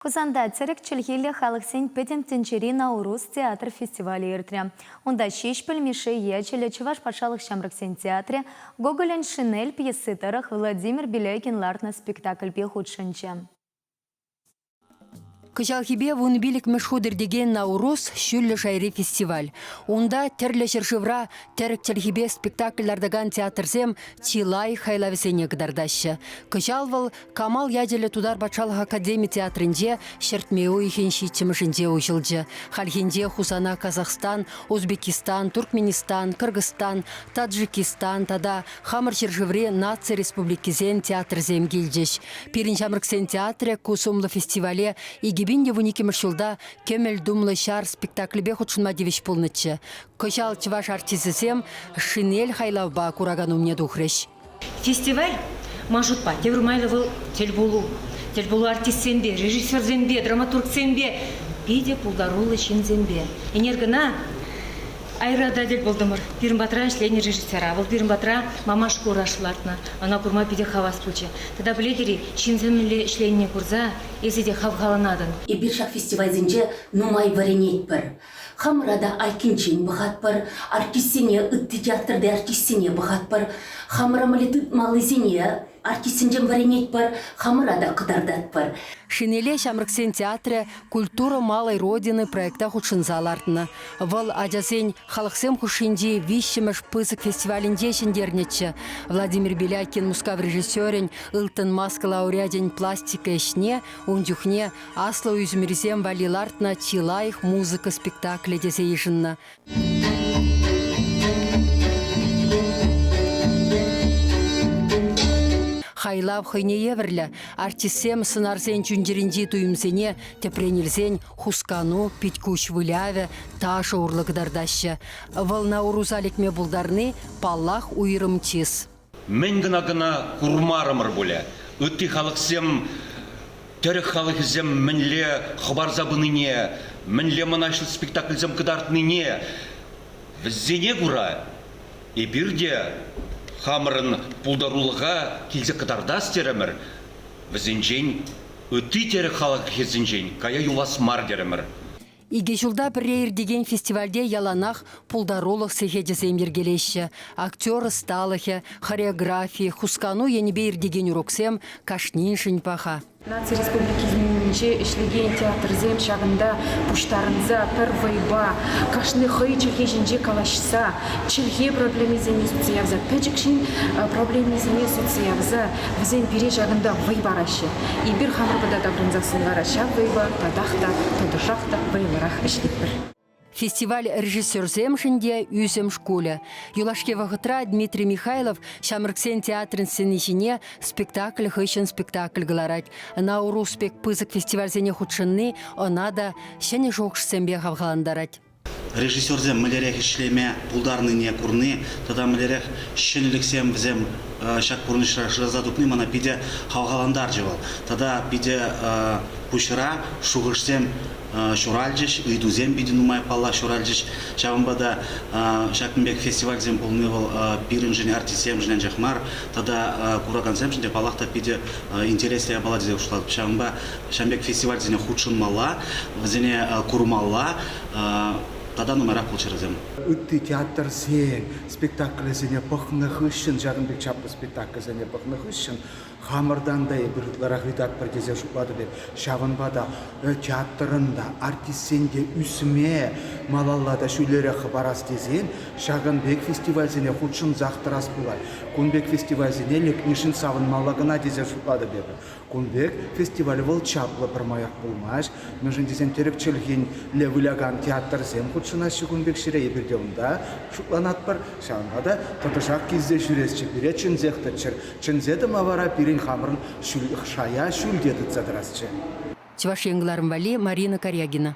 Хусанта тӗрӗк чӗлхиллӗ халӑхсен пӗтӗм тӗнчери Наурус театр фестивалӗ иртрӗ. Унта Ҫеҫпӗл Мишши ячӗллӗ Чӑваш патшалӑх ҫамрӑксен театрӗ Гоголӗн «Шинель» пьеси тӑрӑх Владимир Беляйкин лартнӑ спектакльпе хутшӑнчӗ. Кӑҫалхипе вунпиллӗкмӗш хут иртекен Наурус ҫӳллӗ шайри фестиваль. Унта тӗрлӗ ҫӗршывра тӗрӗк чӗлхипе спектакль лартакан театрсем чылай хайлавсене кӑтартаҫҫӗ. Кӑҫал вӑл Камал ячӗллӗ Тутар патшалӑх академи театрӗнче ҫӗртме уйӑхӗн ҫиччӗмӗшӗнче уҫӑлчӗ. Хальхинче Хусана Казахстан, Узбекистан, Туркменистан, Кыргызстан, Таджикистан тата хамӑр ҫӗршыври наци республикисен театрӗсем килчӗҫ. Пирӗн ҫамрӑксен театрӗ ку сумлӑ фестивале 2012 ҫулта Кӗмӗл тумлӑ ҫар спектаклӗпе хутшӑнма тивӗҫ пулнӑччӗ. Кӑҫал чӑваш артисчӗсем «Шинель» хайлавпа куракан умне тухрӗҫ. Фестиваль ман шутпа тепӗр майлӑ вӑл тӗлпулу. Тӗлпулу артистсемпе, режиссерсемпе, драматургсемпе, питӗ пултаруллӑ ҫынсемпе. Ӗнер кӑна Айрата тӗл пултӑмӑр. Пирӗн патра ӗҫленӗ режиссера. Вӑл пирӗн патра Мамаш Кураш лартнӑ. Ӑна курма питӗ хавас пулчӗ. Тата пӗлетӗр-и, ҫынсем мӗнле ӗҫленине курса эсӗ те хавхаланатӑн. Эпир ҫак фестивальсенче нумай вӗренетпӗр. Хамӑра та айккинчен пӑхатпӑр, артистсене, ытти театрти артистсене пӑхатпӑр. Хамӑра мӗнле тытмаллисене артистсенчен вӗренетпӗр, хамӑра та кӑтартатпӑр. Шинеле ҫамрӑксен театрӗ «Культура малой Родины» проекта хутшӑнса лартнӑ. Вӑл ачасен халӑхсем хушшинчи виҫҫӗмӗш пысӑк фестивалӗнче ҫӗнтернӗччӗ. Владимир Белякин Мускав режиссерӗн «Ылтӑн маска» лауреачӗн пластика ӗҫне ун чухне Аслӑ ӳсӗмрисем валли лартнӑ чи лайӑх музыка спектаклӗ тесе йышӑннӑ. Хайлав хӑйне евӗрлӗ. Артистсем сӑнарсен чун-чӗринчи туйӑмсене тӗпрен илсен хускану, пит-куҫ вылявӗ, ташӑ урлӑ кӑтартаҫҫӗ. Вӑл Науруса лекме пултарни, паллах, уйрӑм чыс. Мӗн кӑна-кӑна курмарӑмӑр пулӗ. Ытти халӑхсем тӗрӗк халӑхӗсем мӗнле хӑпарса пынине, мӗнле мӑнаҫлӑ спектакльсем кӑтартнине вӗсене кура эпир те хамӑрӑн пултарулӑха килсе кӑтартас терӗмӗр, вӗсенчен ытти тӗрӗк халӑхӗсенчен кая юлас мар терӗмӗр. Икӗ ҫулта пӗрре иртекен фестивальте яланах пултарулӑх сехечӗсем йӗркелеҫҫӗ. Актер ӑсталӑхӗ, хореографи, хускану енӗпе иртекен уроксем кашниншӗн паха. Наци республикисенче ӗҫлекен театрсем ҫакӑнта пуҫтарӑнса пӗр вӑйпа кашни хӑй чӗлхи ҫинче калаҫса чӗлхе проблемисене сӳтсе явса, пӗчӗк ҫын проблемисене сӳтсе явса вӗсем пире ҫакӑнта вӑй параҫҫӗ. Эпир хамӑр пата таврӑнсассӑн вара ҫав вӑйпа татах та, тӑтӑшах та вӑйлӑрах ӗҫлетпӗр. Фестиваль режиссерсемшӗн те ӳсӗм шкулӗ. Юлашки вӑхӑтра Дмитрий Михайлов Ҫамрӑксен театрӗн сцени ҫине спектакль хыҫҫӑн спектакль кӑларать. Наурус пек пысӑк фестивальсене хутшӑнни ӑна та ҫӗнӗ шухӑшсемпе хавхалантарать. Режиссерсем мӗнлерех ӗҫлеме пултарнине курни тата мӗнлерех ҫӗнӗлӗхсем вӗсем ҫак пурнӑҫра шыраса тупни мана питӗ хавхалантарчӗ вӑл. Тата питӗ пуҫра шухӑшсем ҫуралчӗҫ, ыйтусем питӗ нумай паллах ҫуралчӗҫ. Ҫавӑнпа та ҫакӑн пек фестивальсем пулни вӑл пирӗншӗн, артистсемшӗн анчах мар, тата куракансемшӗн те паллах та питӗ интереслӗ япала тесе шутлатӑп. Ҫавӑнпа ҫавӑн пек фестивальсене хутшӑнмалла, вӗсене курмалла тата нумайрах пулччӑр вӗсем. Ытти театрсен спектаклӗсене пӑхнӑ хыҫҫӑн, ҫакӑн пек чаплӑ спектакльсене пӑхнӑ хыҫҫӑн хамӑртан та эпир ытларах ыйтатпӑр тесе шутлатӑп эп. Ҫавӑнпа та театрӑн та, артистсен те ӳсме, малалла та ҫӳлерех хӑпарас тесен ҫакӑн пек фестивальсене хутшӑнсах тӑрас пулать. Кун пек фестивальсене лекнишӗн савӑнмалла кӑна тесе шутлатӑп эпӗ. Кун пек фестиваль вӑл чаплӑ пӗрмаях пулмасть, мӗншӗн тесен тӗрӗк чӗлхинле вылякан театрсем хутшӑнаҫҫӗ кун пек ҫӗре, эпир те унта шутланатпӑр. Ҫавӑнпа та тӑтӑшах килсе ҫӳресчӗ, пире чӗнсех тӑччӑр. Чӗнсе тӑма вара пирӗн хамӑрӑн шая ҫӳлте тытса тӑрасчӗ. Чӑваш Ен кӑларӑм валли Марина Карягина.